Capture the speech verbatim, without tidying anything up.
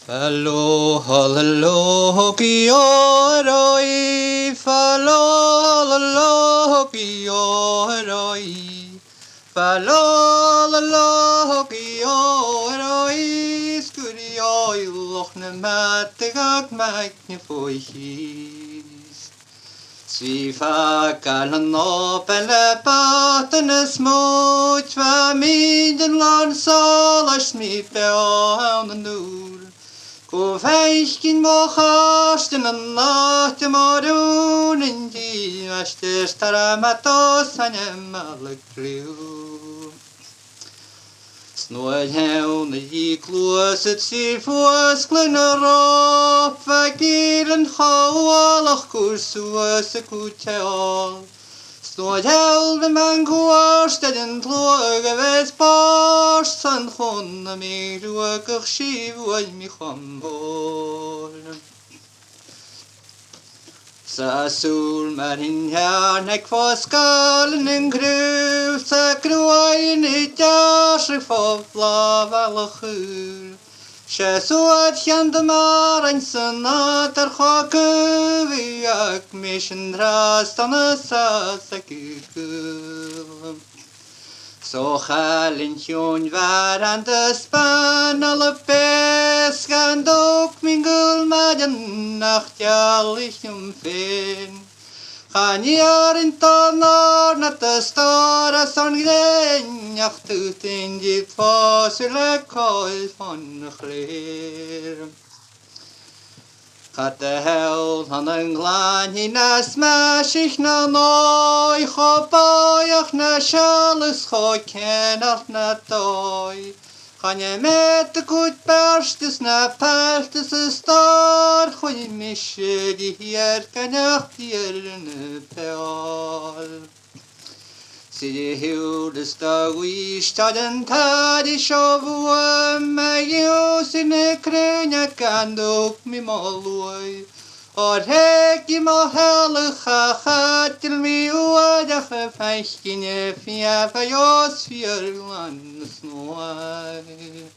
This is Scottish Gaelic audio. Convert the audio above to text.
Fa lo, fa lo, ho, gi, o, ro, i. Fa lo, fa lo, ho, gi, o, ro, i. Fa lo, fa lo, ho, gi, o, ro, i. Sgur i o, i loch na mata gag mac na foichis. 'S bha fàgail an obair le bàta na smùid, bha mi den làn sòlas mi beò ann an ùr. Gu faicinn mo chàirdean an àite mòr ùr an dì, a-staigh 's tar am ma dòsan am mala gliù. 'S nuair a thàinig i gluasad 's i fuasgladh na ròp, bha gillean cho uallach cur suas a' chuid eòlach. 'S nuair a thàinig mi an cuairt air an t-sluagh a bha 's bòrd san chun a' mi ruagadh 's i bhuail mi chomh mòr. 'S a shùil mar an t-searnag fo sgàilean an craobh, 's a cruaidh na deàrrsadh fo bhlàth bhalla chaol. 'S e suathad cheann de mhàrain san nàdar cho caomhaidh, mise an-dràsta an sàs aig a' ghaol. So chaill an t-eun mhàr an do spàin a' bheas, gun tug mi an gaol maireann nach dealaich leam fhèin. Chan iarrainn dhan òr na do stòr às an ghrèin, ach tug duine dhi fòs le coill fon a' chlèir. Cha do sheall an glàin nas maiseach na an dòigh, cho bòidheach na sealladh 's cho ceannard na dòigh. Chan e meud a' chuid beartas na pailteas is stòr, chuir mise ri thiar gun eachdraidh na peòil. 'S i a shiubhal is do ghuidhe 's tha an t-àirigh seo bhuam, a dh'ionnsaigh na cruinne gun tug mi mo luaidh. Oir thig i mo shealladh, cha chaidil mi uaireachd a' faicinn e fìor, fìor ghlan is nuaidh.